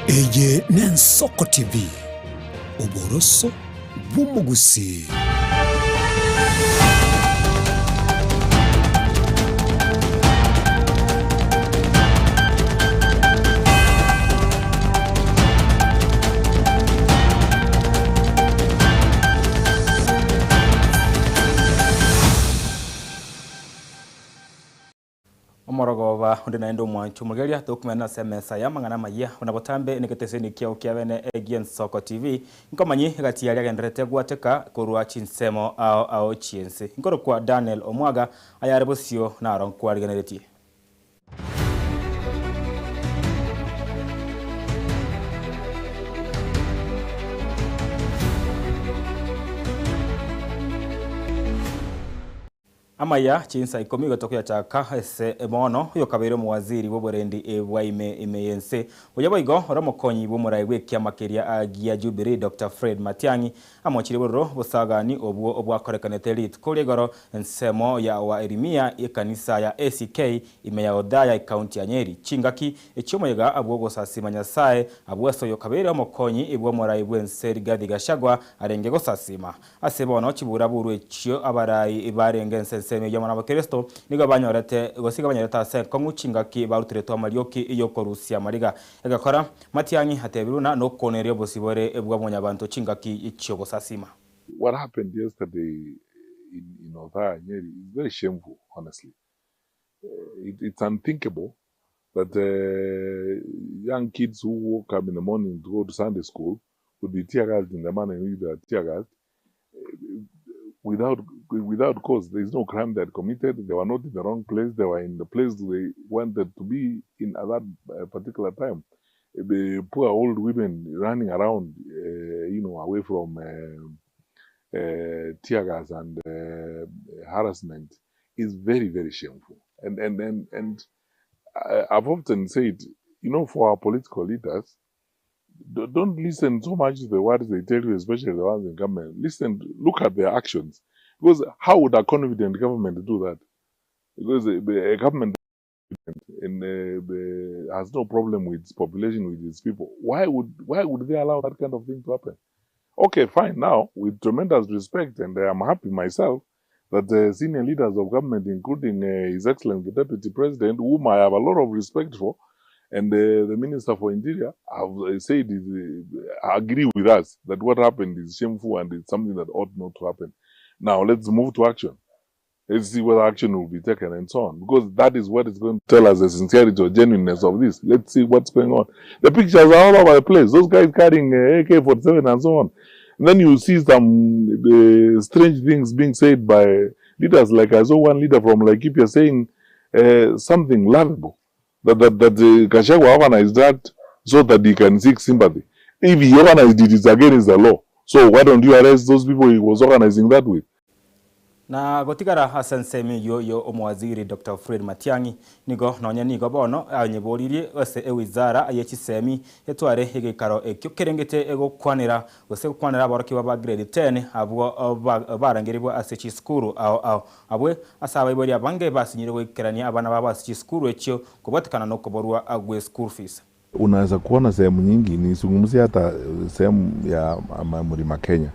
Eye n'Ensoko TV, oboroso bw'omogusii. Omorogoba onde naende omwancho omogeria tokumena ase emesa y'amang'ana amayia buna botambe negeteseni kiao kia bene egi'Ensoko TV nkomanyi egati yaria agendererete gwateka korwa chinsemo ao ao chi'ense. Nkorokwa Daniel Omwaga ayare bosio naro nkwarigeneretie. Amaya chinsa ikomi igo tokoyachaka ase bono, oyokabeire omowaziri bw'oborendi bwa ime ime y'ense, oyo boigo ore omokonyi bw'omorai bw'ekiama keria gia Jubilee Doctor Fred Matiang'i, amochirie bororo bosagani obwo bwakorekanete rituko ria igoro ensemo ya Oaerimia y'ekanisa ya ACK ime ya Othaya ekaunti ya Nyeri. Chingaki echi'omoyega bw'ogosasima Nyasae abwo ase oyokabeire omokonyi bw'omorai bw'ense Rigathi Gachagua arenge gosasima. Ase bono chiburaburu echio abarai barenge ense ensemo eyio amo n'Abakristo nigo banyorete, gose iga banyorete ase enkong'u chingaki baruteretwe amarioki y'okorusia amariga. Egekora, Matiang'i atebirwe buna nokoneria obosibore bwa mwanyabanto chingaki chi'ogosasima. What happened yesterday in in Othaya Nyeri is very shameful honestly. It, it's unthinkable that young kids who woke up in the morning to go to Sunday school would be tear gassed in the manner in which they are tear gassed without without cause. There is no crime they had committed. They were not in the wrong place. They were in the place they wanted to be in at that uh, particular time. The poor old women running around, uh, you know, away from uh, uh, tear gas and uh, harassment is very, very shameful. And and and and I've often said, you know, for our political leaders, don't listen so much to the words they tell you, especially the ones in government. Listen, look at their actions. Because how would a confident government do that? Because a, a government in, uh, has no problem with its population, with its people. Why would why would they allow that kind of thing to happen? Okay, fine. Now, with tremendous respect, and I am happy myself that the senior leaders of government, including uh, His Excellency the Deputy President, whom I have a lot of respect for, and uh, the Minister for Interior, have uh, said, uh, agree with us that what happened is shameful and it's something that ought not to happen. Now, let's move to action. Let's see whether action will be taken and so on. Because that is what is going to tell us the sincerity or genuineness of this. Let's see what's going on. The pictures are all over the place. Those guys carrying uh, AK 47 and so on. And then you see some uh, strange things being said by leaders. Like I saw one leader from Laikipia saying uh, something laughable that, that, that uh, Gachagua organized that so that he can seek sympathy. If he organized it, it's against the law. So why don't you arrest those people he was organizing that with? Na gotigara ase ensemo eyio yo omowaziri Doctor Fred Matiang'i nigo nonye nigo bono anyeboririe ase ewizara ye chisemi etware egeikaro ekio kerengete gokwanera gose gokwanera aborokigwa ba grade 10 abwo barangerigwe ase chisukuru ao ao abwe ase abaibori abange basinyire goikerania abana babo ase chisukuru echio kobwatekana nokoborwa gwe school fees. Unaweza kuona sehemu nyingi, nizungumzie hata sehemu ya Mlima Kenya,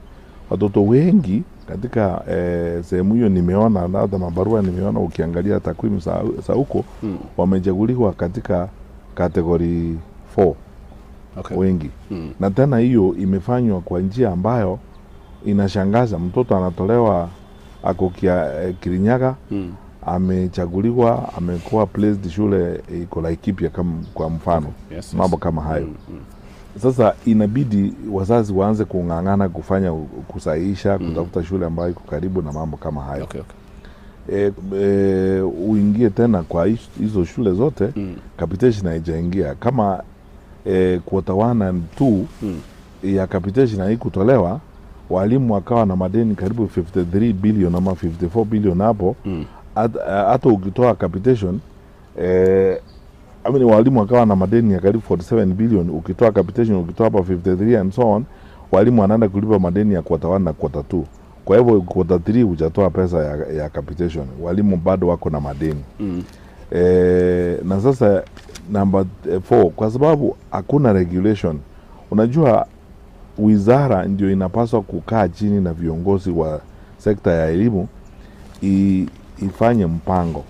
watoto wengi katika eh, sehemu hiyo nimeona na hata mabarua nimeona, ukiangalia takwimu za huko mm. wamechaguliwa katika category 4 okay. wengi mm. na tena hiyo imefanywa kwa njia ambayo inashangaza. Mtoto anatolewa ako kia, eh, Kirinyaga mm. amechaguliwa amekuwa placed shule iko Laikipia kama kwa mfano okay. yes, mambo yes. kama hayo mm, mm. Sasa inabidi wazazi waanze kung'ang'ana kufanya kusahihisha mm. kutafuta shule ambayo iko karibu na mambo kama hayo okay, okay. E, e, uingie tena kwa hizo shule zote mm. capitation haijaingia kama e, quarter 1 and 2 mm. ya capitation haikutolewa walimu wakawa na madeni karibu 53 billion ama 54 billion hapo hata mm. ukitoa capitation eh, I mean, walimu wakawa na madeni ya karibu 47 billion ukitoa capitation ukitoa hapa 53 and so on, walimu wanaenda kulipa madeni ya quarter 1 na quarter 2. Kwa hivyo quarter 3 hujatoa pesa ya, ya capitation, walimu bado wako na madeni mm. E, na sasa Number 4, kwa sababu hakuna regulation. Unajua wizara ndio inapaswa kukaa chini na viongozi wa sekta ya elimu ifanye mpango.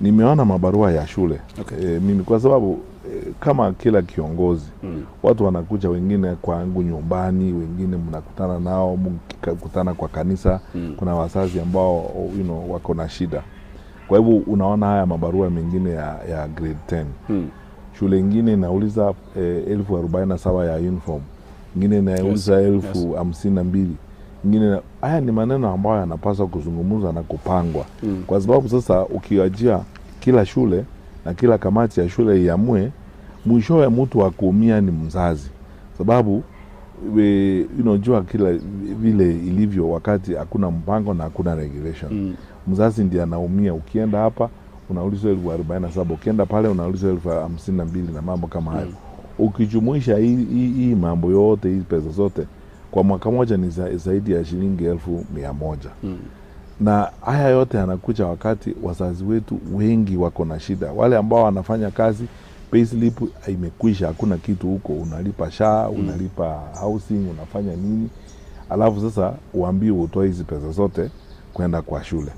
Nimeona mabarua ya shule. Mimi kwa sababu kama kila kiongozi watu wanakuja, wengine kwangu nyumbani, wengine mnakutana nao, mkikutana kwa kanisa. Kuna wazazi ambao wako na shida. Kwa hivyo unaona haya mabarua mengine ya grade 10. Shule ingine inauliza 47,000 ya uniform, ingine inauliza 52,000, ingine. Haya ni maneno ambayo yanapaswa kuzungumzwa na kupangwa. Kwa sababu sasa ukiachia kila shule na kila kamati ya shule iamue, mwishowe mtu wa kuumia ni mzazi, sababu unajua kila vile ilivyo wakati hakuna mpango na hakuna regulation. Mzazi ndiye anaumia. Ukienda hapa unaulizwa 47,000, ukienda pale unaulizwa 52,000 na mambo kama hayo. Ukijumuisha hii mambo yote, hii pesa zote kwa mwaka moja ni zaidi ya shilingi 100,000. Na haya yote yanakuja wakati wazazi wetu wengi wako na shida. Wale ambao wanafanya kazi, payslip imekwisha, hakuna kitu huko, unalipa SHA, unalipa housing, unafanya nini, alafu sasa uambiwe utoe hizi pesa zote kwenda kwa shule.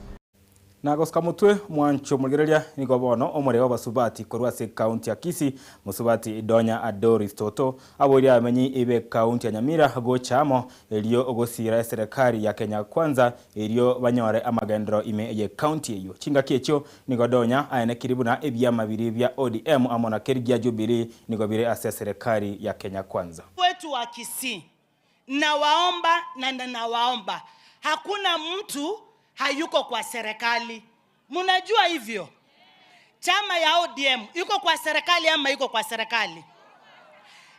Na gosika mutwe mwancho murigereria nigo bono omore wa basubati korwa ase county ya Kisii musubati Donya Adoris Toto aboria amenyi ibe county ya Nyamira gochamo erio ogosira serikali ya Kenya Kwanza erio banyore amagendero ime ye county eyo chingaki echo nigo Donya aene kiribu na ebyama biri bya ODM amo na kerigia Jubilee nigo bire ase serikali ya Kenya Kwanza. Wetu wa Kisii nawaomba na nawaomba, hakuna mtu hayuko kwa serikali. Mnajua hivyo. Chama ya ODM iko kwa serikali ama iko kwa serikali?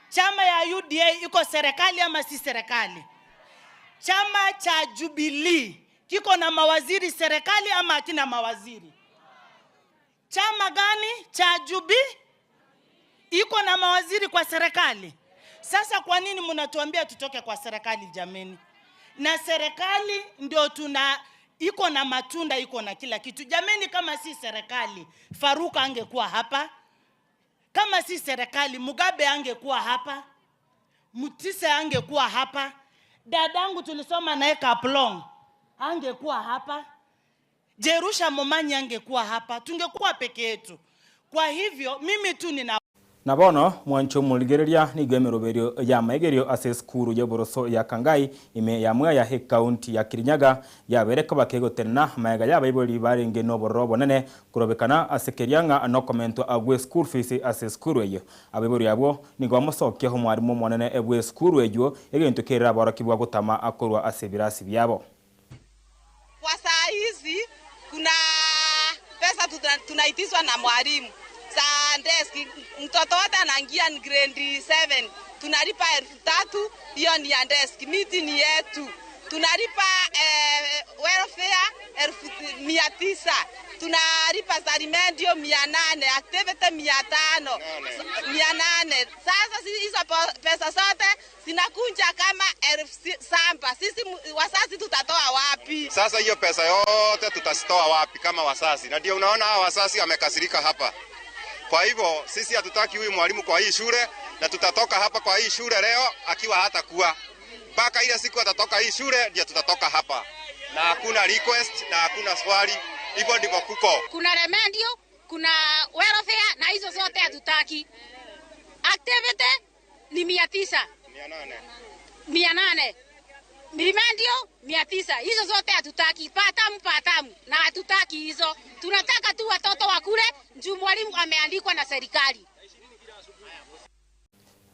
Chama ya UDA iko serikali ama si serikali? Chama cha Jubilee kiko na mawaziri serikali ama hakina mawaziri? Chama gani cha Jubilee iko na mawaziri kwa serikali? Sasa kwa nini mnatuambia tutoke kwa serikali jameni? Na serikali ndio tuna iko na matunda, iko na kila kitu. Jameni, kama si serikali Faruk angekuwa hapa, kama si serikali Mugabe angekuwa hapa, Mutise angekuwa hapa, dadangu tulisoma naye Kaplong angekuwa hapa, Jerusha Momanyi angekuwa hapa, tungekuwa peke yetu. Kwa hivyo mimi tu nina na bono mwancho muligereria nigo emeroberio ya maigerio ase esukuru ya oboroso ya Kangai ime ya Mwea he county ya Kirinyaga yabereka bakegotenena maega yabaibori barenge nobororo bonene kurobekana ase keriang'a nokomento agwe school fees ase esukuru eyo abaibori abwo nigo bamosokia omwarimu omonene ebwe esukuru eyo egento kerera aborokigwa gotama akorwa ase ebirasi biabo. Kwa saa hizi kuna pesa tunaitizwa na mwalimu za desk, mtoto wote anaingia ni grade 7 tunalipa 3,000, hiyo ni ya desk. Miti ni yetu tunalipa, welfare 900,000 tunalipa, salimendio 800, activity 500, 800. Sasa hizo pesa zote zinakunja kama 7,000. Sisi wazazi tutatoa wapi? Sasa hiyo pesa yote tutazitoa wapi kama wazazi? Na ndio unaona hawa wazazi wamekasirika hapa. Kwa hivyo sisi hatutaki huyu mwalimu kwa hii shule, na tutatoka hapa kwa hii shule leo akiwa hatakuwa. Mpaka ile siku atatoka hii shule ndio tutatoka hapa. Na hakuna request na hakuna swali, hivyo ndivyo kuko. Kuna remendio, kuna welfare na hizo zote hatutaki. Activity ni 900. 800. 800. Remendio 900. Hizo zote hatutaki. Patamu patamu na hatutaki hizo. Tunataka tu watoto wakule juu mwalimu ameandikwa na serikali.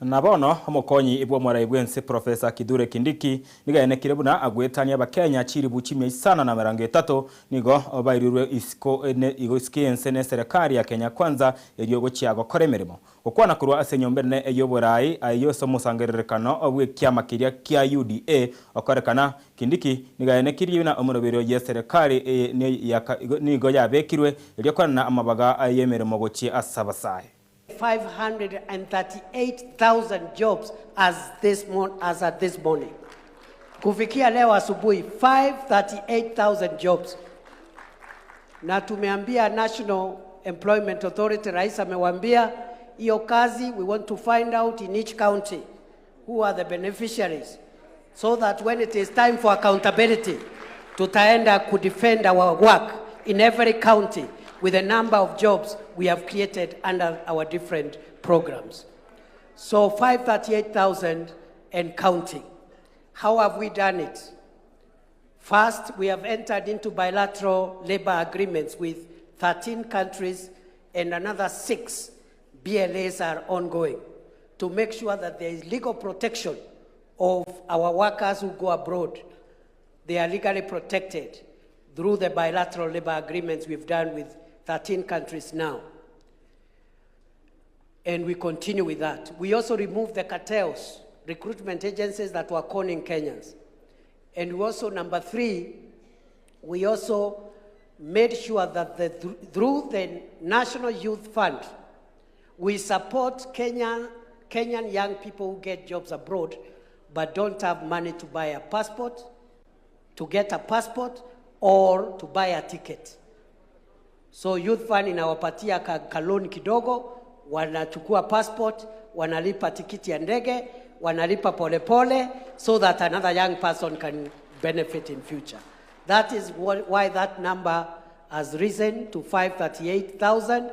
Na bono omokonyi ibwo morai bwense Professor Kithure Kindiki nigaenekire buna agwetania abakenya chiribu chimia isano na mirongo etato nigo bairirwe isiko ene igo isikiense ne serikali ya Kenya Kwanza erio gochia gokora emirimo gokwana korwa ase enyomba ene eyoborai aiyo ase omosangererekano obwekiama keria kia UDA okorekana Kindiki nigaenekirie buna omoroberio ya serikali nigo yabekirwe erio kwanana amabaga y'emirimo gochia ase abasae. 538,000 jobs as at this morning. Kufikia leo asubuhi 538,000 jobs. Na tumeambia National Employment Authority, Rais amewaambia hiyo kazi, we want to find out in each county who are the beneficiaries so that when it is time for accountability tutaenda kudefend our work in every county with the number of jobs we have created under our different programs. So 538,000 and counting. How have we done it? First, we have entered into bilateral labor agreements with 13 countries and another six BLAs are ongoing to make sure that there is legal protection of our workers who go abroad. They are legally protected through the bilateral labor agreements we've done with 13 countries now. And we continue with that. We also removed the cartels, recruitment agencies that were conning Kenyans. And we also, number three, we also made sure that the, through the National Youth Fund, we support Kenyan, Kenyan young people who get jobs abroad but don't have money to buy a passport, to get a passport, or to buy a ticket. So Youth Fund inawapatia ka, ka loan kidogo, wanachukua passport, wanalipa tikiti ya ndege, wanalipa polepole so that another young person can benefit in future. That is what, why that number has risen to 538,000.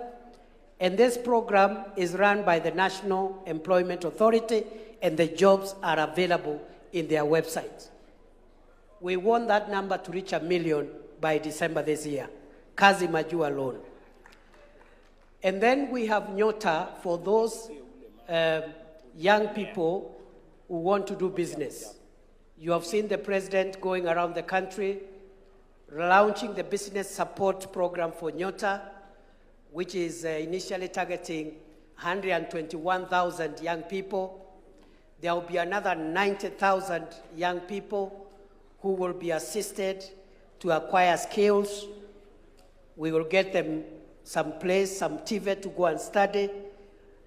And this program is run by the National Employment Authority, and the jobs are available in their website. We want that number to reach a million by December this year. Kazi Majuu alone. And then we have Nyota for those young people who want to do business. You have seen the president going around the country launching the business support program for Nyota, which is initially targeting 121,000 young people. There will be another 90,000 young people who will be assisted to acquire skills. We will get them some place, some TVET to go and study.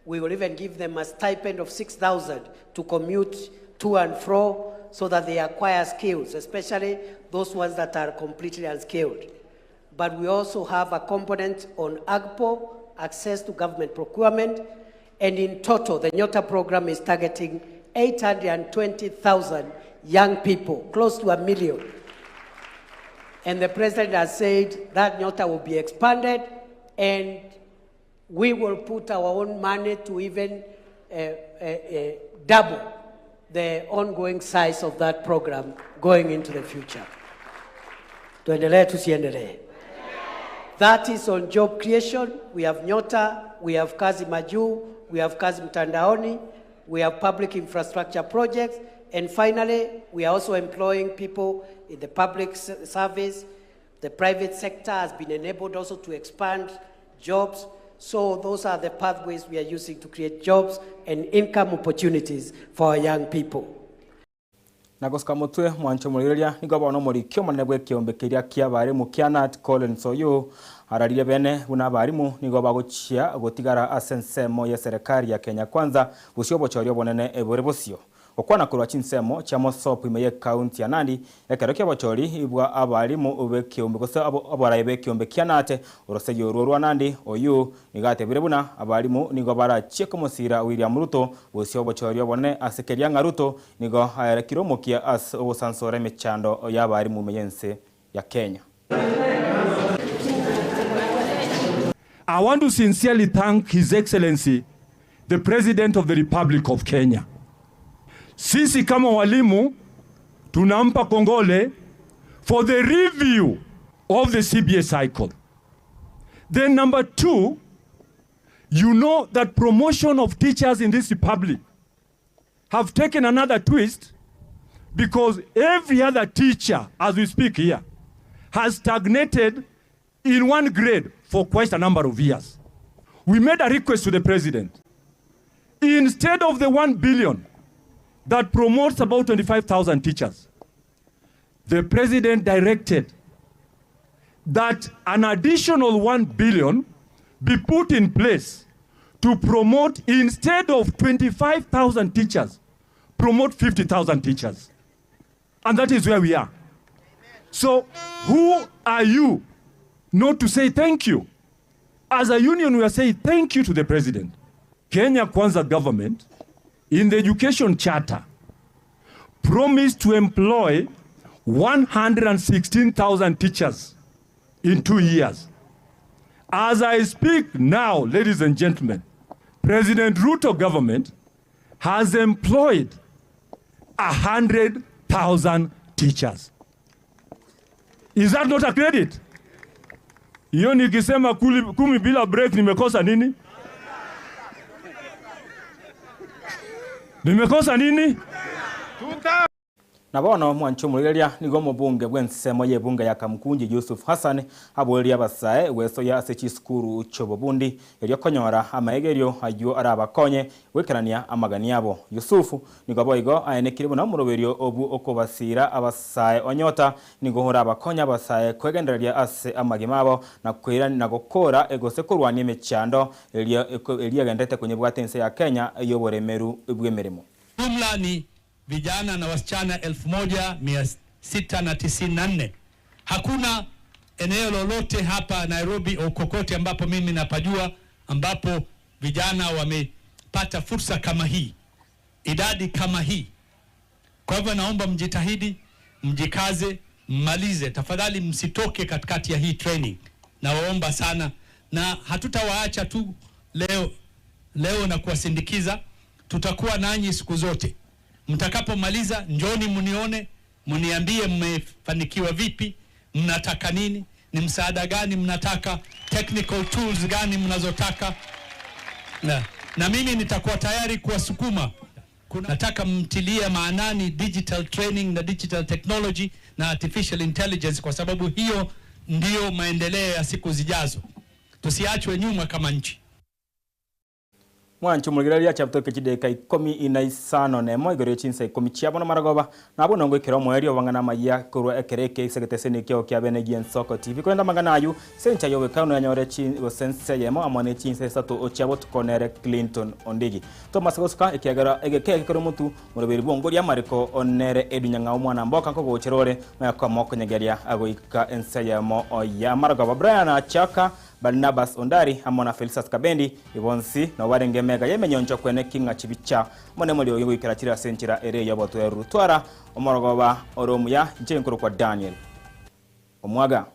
We will even give them a stipend of 6,000 to commute to and fro so that they acquire skills, especially those ones that are completely unskilled. But we also have a component on AGPO, access to government procurement, and in total, the Nyota program is targeting 820,000 young people, close to a million. And the president has said that Nyota will be expanded and we will put our own money to even double the ongoing size of that program going into the future. Tuendelee tusiendelee? That is on job creation. We have Nyota, we have Kazi Majuu, we have Kazi Mtandaoni, we have public infrastructure projects, and finally, we are also employing people in the public service. The private sector has been enabled also to expand jobs. So those are the pathways we are using to create jobs and income opportunities for our young people. Na gosika motwe mwancho morigereria nigo bono omorikio omonene bwa ekeombe keria kia abarimu kia KNUT Collins Oyuu ararire bene buna abarimu nigo bagochia gotigara ase ensemo ya serikali ya Kenya Kwanza gosio obochori obonene ebore bosio Gokwana korwa chinsemo chia Mosop ime ya ekaunti ya Nandi ekero kia obochori bwa abarimu b'ekeombe gose abarai b'ekeombe kia KNUT orosegi orwo rwa Nandi Oyuu nigo atebire buna abarimu nigo barachie komosira William Ruto gosio obochori obonene ase keria ng'a Ruto nigo aerekire omokia ase ogosansora emechando ya abarimu ime y'ense ya Kenya. I want to sincerely thank His Excellency, the President of the Republic of Kenya. Sisi kama walimu tunampa kongole for the review of the CBA cycle. Then number two, you know that promotion of teachers in this republic have taken another twist because every other teacher, as we speak here, has stagnated in one grade for quite a number of years. We made a request to the president. Instead of the 1 billion that promotes about 25,000 teachers, the president directed that an additional 1 billion be put in place to promote, instead of 25,000 teachers, promote 50,000 teachers. And that is where we are. So who are you not to say thank you? As a union we are saying thank you to the president. Kenya Kwanza government in the education charter promised to employ 116,000 teachers in 2 years. As I speak now, ladies and gentlemen, President Ruto government has employed 100,000 teachers. Is that not a credit? Hiyo nikisema kumi bila break nimekosa nini? Nimekosa nini? Na bono mwanche omorigereria nigo omobunge bw'ensemo y'ebunge ya Kamukunji Yusuf Hassan aborerie abasae gwesoyia ase chisukuru chi'obobundi erio konyora amaegerio ayio arabakonye goikerania amagani abo. Yusufu nigo boigo aenekire buna omoroberio obwo okobasiira abasae onyota nigo orabakonye abasae kwegendereria ase amagima abo na koirania na gokora gose korwania emechando eria eria egenderete konyebwata ense ya Kenya y'oboremeru bw'emeremo. Jumla ni vijana na wasichana 1694. Hakuna eneo lolote hapa Nairobi au kokote ambapo mimi napajua ambapo vijana wamepata fursa kama hii, idadi kama hii. Kwa hivyo naomba mjitahidi, mjikaze, mmalize. Tafadhali msitoke katikati ya hii training. Nawaomba sana, na hatutawaacha tu leo, leo na kuwasindikiza. Tutakuwa nanyi siku zote. Mtakapomaliza njoni mnione, mniambie mmefanikiwa vipi, mnataka nini, ni msaada gani mnataka, technical tools gani mnazotaka, na mimi nitakuwa tayari kuwasukuma. Nataka mtilie maanani digital training na digital technology na artificial intelligence, kwa sababu hiyo ndiyo maendeleo ya siku zijazo. Tusiachwe nyuma kama nchi. Mwanche omorigereria chiabatoke chidakika ikomi na isano na emo igoro ye chinsa ikomi chiabo namarogoba, nabwo nongoikera omoerio obang'ana amayia korwa ekero eke ase egeteseni ekio kia bene gi'Ensoko TV. Korende amang'ana ayio ase enchera y'obwekano noyanyore chi gose ense eyemo amo ne chinsa isato chia botuko nere Clinton Ondigi. Tomase gosuka ekiagera egeka eke kere omotu moroberi bw'ongoria amariko nere Edwin Nyang'au omwana mboka nkogochera ore noyakoma okonyegeria goika ense eyemo y'amarogoba. Brian Achaka Barnabas Ondari amo na Felistus Kabendi, bonsi nabo barenge emega y'emenyoncho kwene ki ng'a chibicha amo nemoriogi goikera chire ase enchera ere ey'obotoereru. Twara omorogoba ore omuya, inche nkorokwa Daniel Omwaga.